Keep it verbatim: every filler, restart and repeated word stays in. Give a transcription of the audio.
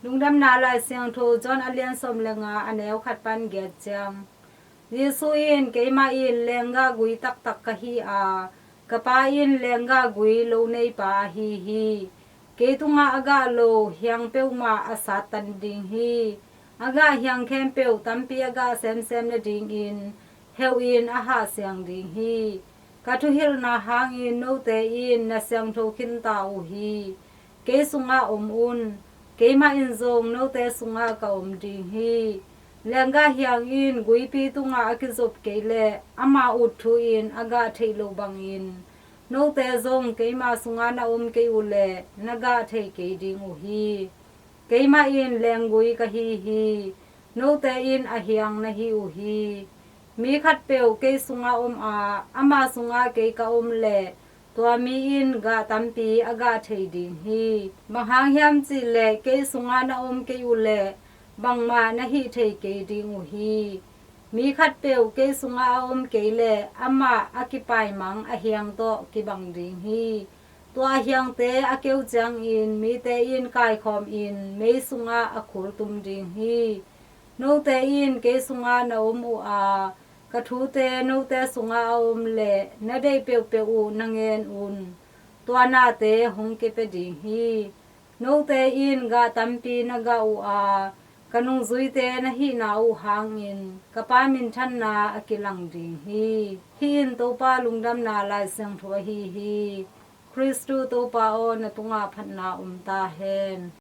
Lungdamna Lai Siangtho John a lian sawm le nga, a neu khat pan giat ciang. Jesuh in, "Keimah in lenggah gui taktak ka hi a, ka Pa in lenggah gui lo neipa ahi hi. Kei tungah a gah lo hiang peuhmah a sattan ding hi. A gah hiang khempeuh tampi a gah semsem nadingin heuh in a hahsiang ding hi. Ka thuhilhna hangin note in na siangtho khinta uh hi. Kei sungah om un. Keimah in zong note sungah ka om ding hi. Lenggah hiang in guipi tungah a kizop kei leh ama ut thu in a gah theih loh bangin, note zong keima sungah na om kei uh leh na gah thei kei ding uh hi. Keimah in lenggui ka hi hi. Note in a hiang na hi uh hi. Mi khatpeuh kei sungah om a, ama sungah kei ka om leh, tua mi in gah tampi a gah thei ding hi. Bang hang hiam cih leh kei sungah na om kei uh leh bangmah na hih thei kei ding uh hi. Mi khatpeuh kei sungah a om kei leh amah a kipaimang a hiang tawh kibang ding hi. Tua a hiangte a keu ciangin mite in kaikhawmin mei sungah a khultum ding hi. Note in kei sungah na om uh a, ka thute note sungah a om leh na deih peuhpeuh uh na ngen un. Tua nate hong kipia ding hi. Note in gah tampi na gah uh a, ka nungzuite na hihna uh hangin ka Pa minthanna a kilang ding hi. Hih in Topa Lungdamna Lai Siangtho ahi hi. Khristu Topa aw, na tungah phatna om ta hen.